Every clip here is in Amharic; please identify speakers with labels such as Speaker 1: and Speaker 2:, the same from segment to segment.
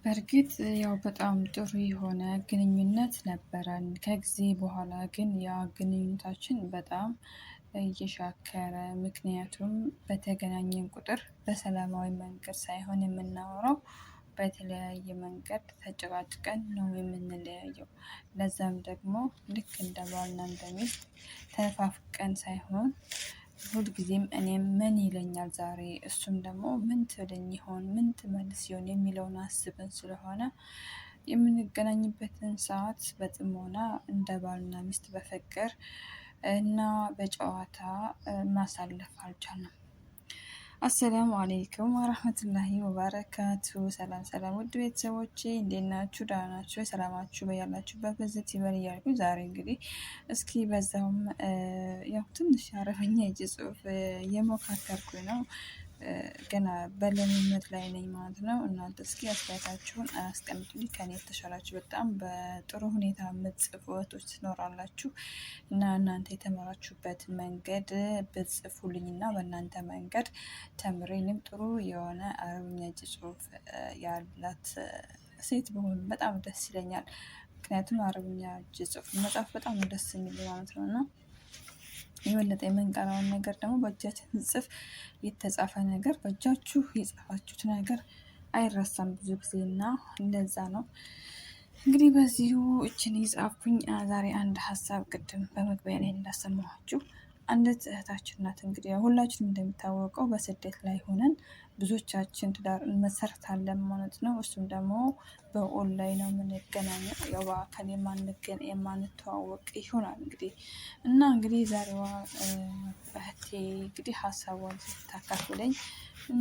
Speaker 1: በእርግጥ ያው በጣም ጥሩ የሆነ ግንኙነት ነበረን። ከጊዜ በኋላ ግን ያ ግንኙነታችን በጣም እየሻከረ፣ ምክንያቱም በተገናኘን ቁጥር በሰላማዊ መንገድ ሳይሆን የምናወራው በተለያየ መንገድ ተጨቃጭቀን ነው የምንለያየው። ለዛም ደግሞ ልክ እንደ ባልና እንደ ሚስት ተነፋፍቀን ሳይሆን ሁልጊዜም እኔም ምን ይለኛል ዛሬ፣ እሱም ደግሞ ምን ትለኝ ይሆን፣ ምን ትመልስ ይሆን የሚለውን አስበን ስለሆነ የምንገናኝበትን ሰዓት በጥሞና እንደ ባልና ሚስት በፍቅር እና በጨዋታ ማሳለፍ አልቻልንም። አሰላሙ አሌይኩም ወረህመቱላሂ ወበረካቱ። ሰላም ሰላም፣ ውድ ቤተሰቦቼ እንዴት ናችሁ? ደህና ናችሁ? ሰላማችሁ በያላችሁበት በዝት ይበል እያልኩኝ ዛሬ እንግዲህ እስኪ በዛውም ያው ትንሽ አረበኛ እጅ ጽሁፍ እየሞካከርኩኝ ነው። ገና በልምምድ ላይ ነኝ ማለት ነው። እናንተ እስኪ አስተያየታችሁን አስቀምጡልኝ። ከኔ የተሻላችሁ በጣም በጥሩ ሁኔታ የምትጽፉ እህቶች ትኖራላችሁ እና እናንተ የተመራችሁበት መንገድ ብትጽፉልኝ እና በእናንተ መንገድ ተምሬ እኔም ጥሩ የሆነ አረብኛ እጅ ጽሁፍ ያላት ሴት ብሆን በጣም ደስ ይለኛል። ምክንያቱም አረብኛ እጅ ጽሁፍ መጻፍ በጣም ደስ የሚል ማለት ነው እና የበለጠ የምንቀራውን ነገር ደግሞ በእጃችን ስንጽፍ የተጻፈ ነገር በእጃችሁ የጻፋችሁት ነገር አይረሳም ብዙ ጊዜ እና እንደዛ ነው። እንግዲህ በዚሁ እችን የጻፍኩኝ ዛሬ አንድ ሀሳብ ቅድም በመግቢያ ላይ እንዳሰማኋችሁ አንዲት እህታችን ናት። እንግዲህ ሁላችንም እንደሚታወቀው በስደት ላይ ሆነን ብዙዎቻችን ትዳር እንመሰርታለን ማለት ነው። እሱም ደግሞ በኦንላይን ነው የምንገናኘው፣ ያው በአካል የማንተዋወቅ ይሆናል እንግዲህ እና እንግዲህ ዛሬዋ እህቴ እንግዲህ ሀሳቧን ስታካፍለኝ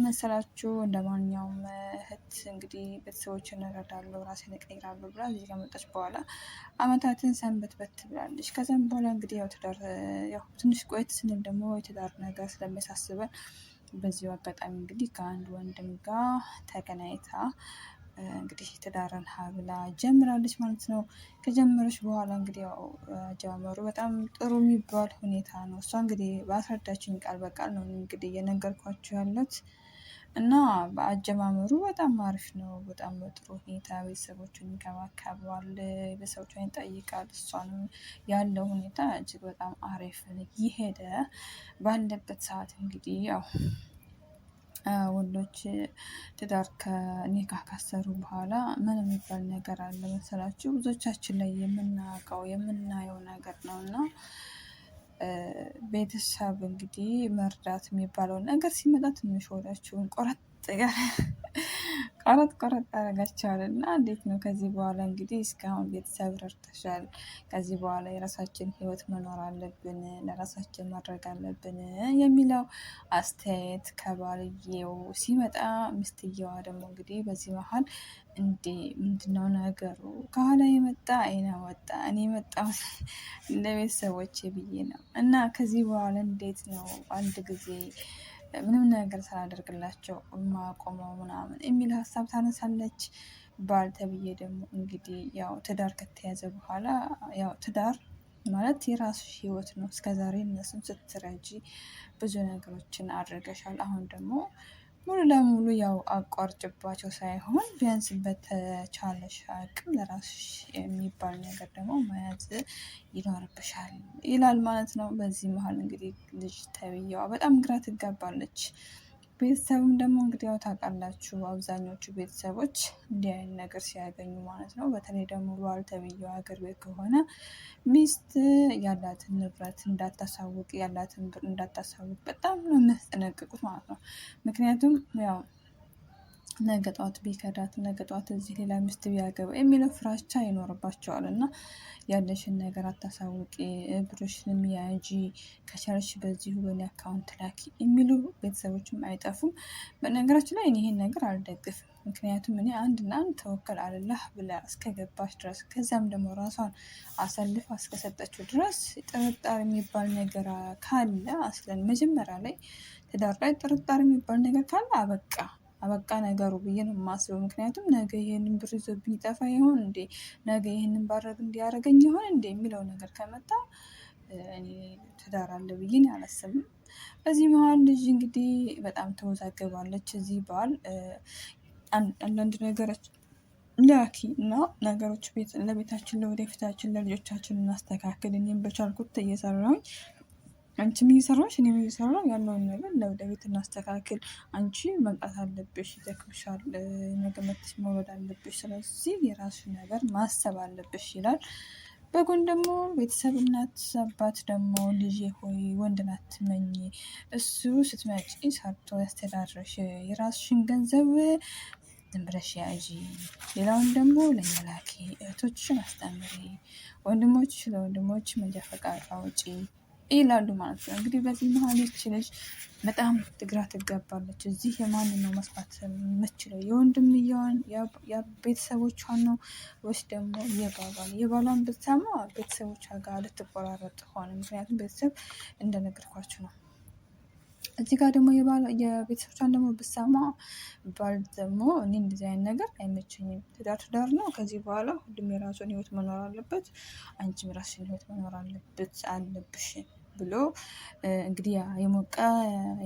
Speaker 1: መሰላችሁ እንደ ማንኛውም እህት እንግዲህ ቤተሰቦችን እረዳለሁ፣ ራሴን እቀይራለሁ ብላ እዚህ ከመጣች በኋላ አመታትን ሰንበት በት ብላለች። ከዛም በኋላ እንግዲህ ያው ትዳር ያው ትንሽ ቆየት ስንል ደግሞ የትዳር ነገር ስለሚያሳስበን በዚሁ አጋጣሚ እንግዲህ ከአንድ ወንድም ጋር ተገናኝታ እንግዲህ ትዳርን ሀብላ ጀምራለች ማለት ነው። ከጀመረች በኋላ እንግዲህ ያው አጀማመሩ በጣም ጥሩ የሚባል ሁኔታ ነው። እሷ እንግዲህ ባስረዳችኝ ቃል በቃል ነው እንግዲህ እየነገርኳችሁ ያሉት እና በአጀማመሩ በጣም አሪፍ ነው። በጣም በጥሩ ሁኔታ ቤተሰቦቹን ይንከባከባል፣ ቤተሰቦቿን ይጠይቃል። እሷንም ያለው ሁኔታ እጅግ በጣም አሪፍ እየሄደ ባለበት ሰዓት እንግዲህ ያው ወንዶች ትዳር ከኒካ ካሰሩ በኋላ ምን የሚባል ነገር አለ መሰላችሁ? ብዙዎቻችን ላይ የምናውቀው የምናየው ነገር ነው እና ቤተሰብ እንግዲህ መርዳት የሚባለውን ነገር ሲመጣ ትንሽ ወዳችሁን ቆረጥ ቆረጥ ቆረጥ ያደርጋቸዋል። እና እንዴት ነው ከዚህ በኋላ እንግዲህ እስካሁን ቤተሰብ ረድተሻል፣ ከዚህ በኋላ የራሳችን ህይወት መኖር አለብን፣ ለራሳችን ማድረግ አለብን የሚለው አስተያየት ከባልየው ሲመጣ፣ ሚስትየዋ ደግሞ እንግዲህ በዚህ መሀል እንዴ ምንድነው ነገሩ? ከኋላ የመጣ አይነ ወጣ፣ እኔ የመጣሁት ለቤተሰቦቼ ብዬ ነው እና ከዚህ በኋላ እንዴት ነው አንድ ጊዜ ምንም ነገር ሳላደርግላቸው ማቆመው ምናምን የሚል ሀሳብ ታነሳለች። ባል ተብዬ ደግሞ እንግዲህ ያው ትዳር ከተያዘ በኋላ ያው ትዳር ማለት የራስሽ ህይወት ነው። እስከዛሬ እነሱን ስትረጂ ብዙ ነገሮችን አድርገሻል። አሁን ደግሞ ሙሉ ለሙሉ ያው አቋርጭባቸው ሳይሆን ቢያንስ በተቻለሽ አቅም ለራስሽ የሚባል ነገር ደግሞ መያዝ ይኖርብሻል ይላል ማለት ነው። በዚህ መሀል እንግዲህ ልጅ ተብዬዋ በጣም ግራ ትጋባለች። ቤተሰብም ደግሞ እንግዲህ ያው ታውቃላችሁ አብዛኞቹ ቤተሰቦች እንዲህ አይነት ነገር ሲያገኙ ማለት ነው። በተለይ ደግሞ ባል ተብዬው ሀገር ቤት ከሆነ ሚስት ያላትን ንብረት እንዳታሳውቅ፣ ያላትን ብር እንዳታሳውቅ በጣም ነው የሚያስጠነቅቁት ማለት ነው። ምክንያቱም ያው ነገ ጠዋት ቢከዳት፣ ነገ ጠዋት እዚህ ሌላ ሚስት ቢያገባ የሚለው ፍራቻ ይኖርባቸዋል። እና ያለሽን ነገር አታሳውቂ፣ ብርሽንም ያዢ፣ ከቻልሽ በዚሁ በእኔ account ላኪ የሚሉ ቤተሰቦችም አይጠፉም። በነገራችን ላይ እኔ ይሄን ነገር አልደግፍም። ምክንያቱም እኔ አንድና አንድ ተወከል አለላህ ብላ እስከገባች ድረስ፣ ከዚያም ደግሞ ራሷን አሳልፋ እስከሰጠችው ድረስ ጥርጣሬ የሚባል ነገር ካለ አስለን መጀመሪያ ላይ ትዳር ላይ ጥርጣሬ የሚባል ነገር ካለ አበቃ አበቃ ነገሩ ብዬ ነው የማስበው። ምክንያቱም ነገ ይሄንን ብር ይዞብኝ ይጠፋ ይሆን እንዴ፣ ነገ ይሄንን ባረግ እንዲያደርገኝ ይሆን እንዴ የሚለው ነገር ከመጣ እኔ ትዳር አለ ብዬ አላስብም። በዚህ መሀል ልጅ እንግዲህ በጣም ተወዛገባለች። እዚህ ባል አንዳንድ ነገሮች ላኪ እና ነገሮች ቤት ለቤታችን ለወደፊታችን ለልጆቻችን እናስተካክል። እኔም በቻልኩት እየሰራሁኝ አንቺም እየሰራሽ እኔም እየሰራሁ ያለውን ነገር ለወደፊት እናስተካክል። አንቺ መምጣት አለብሽ፣ ይደክምሻል፣ ነገ መጥተሽ መውለድ አለብሽ። ስለዚህ የራስሽ ነገር ማሰብ አለብሽ ይላል። በጎን ደግሞ ቤተሰብ እናት አባት ደግሞ ልጄ ሆይ ወንድን አትመኚ፣ እሱ ስትመጪ ሰርቶ ያስተዳድርሽ፣ የራስሽን ገንዘብ ዝም ብለሽ ያዢ፣ ሌላውን ደግሞ ለእኛ ላኪ፣ እህቶችሽን አስጠምሪ፣ ወንድሞች ለወንድሞች መንጃ ፈቃድ አውጪ ይላሉ ማለት ነው። እንግዲህ በዚህ መሀል ይች ልጅ በጣም ግራ ትጋባለች። እዚህ የማንን ነው መስማት የምችለው? የወንድምየዋን ቤተሰቦቿን ነው ወይስ ደግሞ የባሏን? የባሏን ብትሰማ ቤተሰቦቿ ጋር ልትቆራረጥ ሆነ። ምክንያቱም ቤተሰብ እንደነገርኳችሁ ነው። እዚህ ጋር ደግሞ የቤተሰቦቿን ደግሞ ብሰማ ባል ደግሞ እኔ እንደዚህ አይነት ነገር አይመቸኝም። ትዳር ትዳር ነው። ከዚህ በኋላ ሁሉም የራሱን ህይወት መኖር አለበት። አንቺም የራስሽን ህይወት መኖር አለበት አለብሽ ብሎ እንግዲህ የሞቀ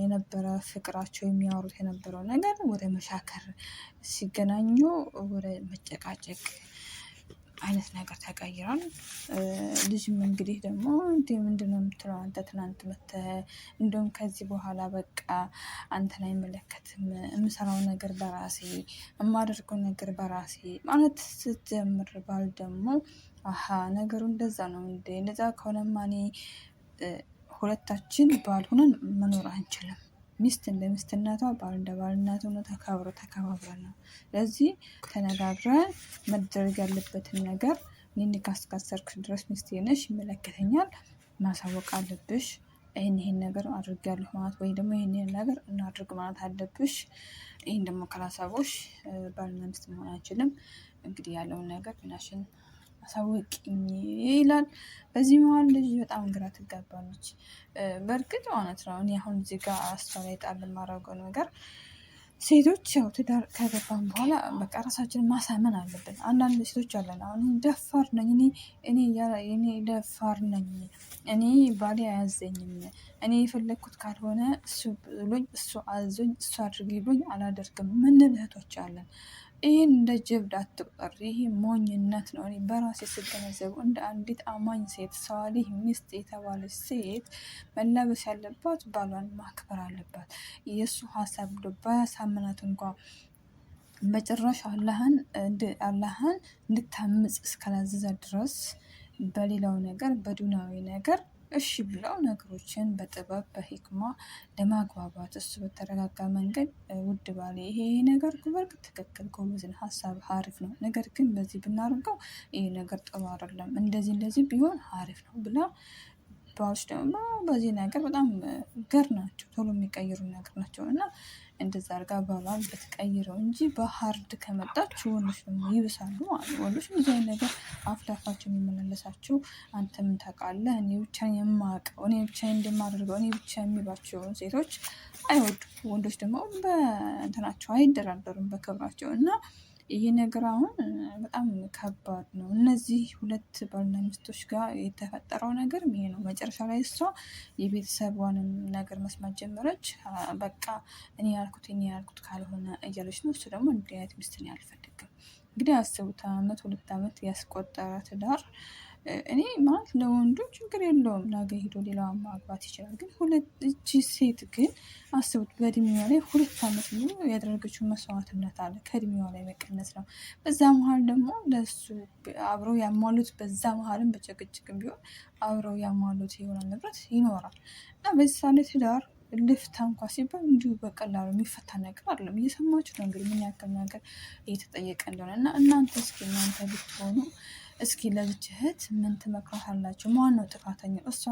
Speaker 1: የነበረ ፍቅራቸው የሚያወሩት የነበረው ነገር ወደ መሻከር ሲገናኙ ወደ መጨቃጨቅ አይነት ነገር ተቀይሯል። ልጅም እንግዲህ ደግሞ እንዴ ምንድነው የምትለው አንተ ትናንት መተህ እንደውም ከዚህ በኋላ በቃ አንተን አይመለከትም፣ የምሰራው ነገር በራሴ የማደርገው ነገር በራሴ ማለት ስትጀምር ባል ደግሞ አሀ ነገሩ እንደዛ ነው እንዴ እንደዛ ከሆነማ እኔ ሁለታችን ባል ሆነን መኖር አንችልም። ሚስት እንደ ሚስትነቷ ባል እንደ ባልነቱ ነው። ተከብሮ ተከባብረን ነው። ስለዚህ ተነጋግረን መደረግ ያለበትን ነገር እኔን ካስካሰርክ ድረስ ሚስቴ ነሽ፣ ይመለከተኛል፣ ማሳወቅ አለብሽ። ይህን ይህን ነገር አድርጌያለሁ ማለት ወይ ደግሞ ይህን ይህን ነገር እናድርግ ማለት አለብሽ። ይህን ደግሞ ካላሳቦሽ ባልና ሚስት መሆን አንችልም። እንግዲህ ያለውን ነገር ናሽን አሳውቂኝ ይላል። በዚህ መሀል ልጅ በጣም ግራ ትጋባለች። በእርግጥ ማለት ነው እኔ አሁን እዚህ ጋር እሷ ላይ ጣል የማደርገው ነገር ሴቶች ያው ትዳር ከገባን በኋላ በቃ ራሳችንን ማሳመን አለብን። አንዳንድ ሴቶች አለን አሁን ደፋር ነኝ እኔ እኔ እኔ ደፋር ነኝ እኔ ባሌ አያዘኝም እኔ የፈለግኩት ካልሆነ እሱ ብሎኝ እሱ አዞኝ እሱ አድርጊ ብሎኝ አላደርግም ምንል እህቶች አለን። ይህን እንደ ጀብድ አትቁጠር። ይሄ ሞኝነት ነው። እኔ በራሴ ስገነዘቡ እንደ አንዲት አማኝ ሴት ሰዋሊህ ሚስት የተባለች ሴት መላበስ ያለባት ባሏን ማክበር አለባት። የእሱ ሀሳብ ብሎ ባያሳምናት እንኳ በጭራሽ አላህን እንድታምጽ እስካላዘዛ ድረስ በሌላው ነገር በዱናዊ ነገር እሺ ብለው ነገሮችን በጥበብ በሂክማ ለማግባባት እሱ በተረጋጋ መንገድ ውድ ባሌ ይሄ ነገር በርግጥ ትክክል ጎበዝ ነህ፣ ሀሳብ አሪፍ ነው፣ ነገር ግን በዚህ ብናደርገው ይሄ ነገር ጥሩ አይደለም፣ እንደዚህ እንደዚህ ቢሆን አሪፍ ነው ብላ ባሎች ደግሞ በዚህ ነገር በጣም ገር ናቸው፣ ቶሎ የሚቀይሩ ነገር ናቸው። እና እንደዛ አድርጋ ባሏን ብትቀይረው እንጂ በ hard ከመጣች ወንዶች ደግሞ ይብሳሉ ማለት ነው። ወንዶች ብዙ አይነት ነገር አፍ ላፋቸው የሚመላለሳቸው አንተ ምን ታውቃለህ፣ እኔ ብቻ የማውቀው፣ እኔ ብቻ እንደማደርገው፣ እኔ ብቻ የሚሏቸውን ሴቶች አይወዱም። ወንዶች ደግሞ በእንትናቸው አይደራደሩም በክብራቸው እና ይሄ ነገር አሁን በጣም ከባድ ነው። እነዚህ ሁለት ባልና ሚስቶች ጋር የተፈጠረው ነገር ይሄ ነው። መጨረሻ ላይ እሷ የቤተሰቧንም ነገር መስማት ጀመረች። በቃ እኔ ያልኩት እኔ ያልኩት ካልሆነ እያለች ነው። እሱ ደግሞ እንዲህ አይነት ሚስትን አልፈልግም። እንግዲህ አስቡት፣ አመት 2 አመት ያስቆጠረ ትዳር እኔ ማለት ለወንዱ ችግር የለውም፣ ነገ ሄዶ ሌላዋን ማግባት ይችላል። ግን ሁለት እቺ ሴት ግን አስቡት በእድሜዋ ላይ 2 አመት ሙሉ ያደረገችው መስዋዕትነት አለ፣ ከእድሜዋ ላይ መቀነስ ነው። በዛ መሀል ደግሞ ለሱ አብረው ያሟሉት በዛ መሀልም በጭቅጭቅም ቢሆን አብረው ያሟሉት የሆነ ንብረት ይኖራል እና በዚህ ሳለ ትዳር ልፍታ እንኳ ሲባል እንዲሁ በቀላሉ የሚፈታ ነገር አይደለም። እየሰማችሁ ነው እንግዲህ ምን ያክል ነገር እየተጠየቀ እንደሆነ እና እናንተ እስኪ እናንተ ብትሆኑ እስኪ ለዚች እህት ምን ትመክሯታላችሁ? ማን ነው ጥፋተኛ? እሷ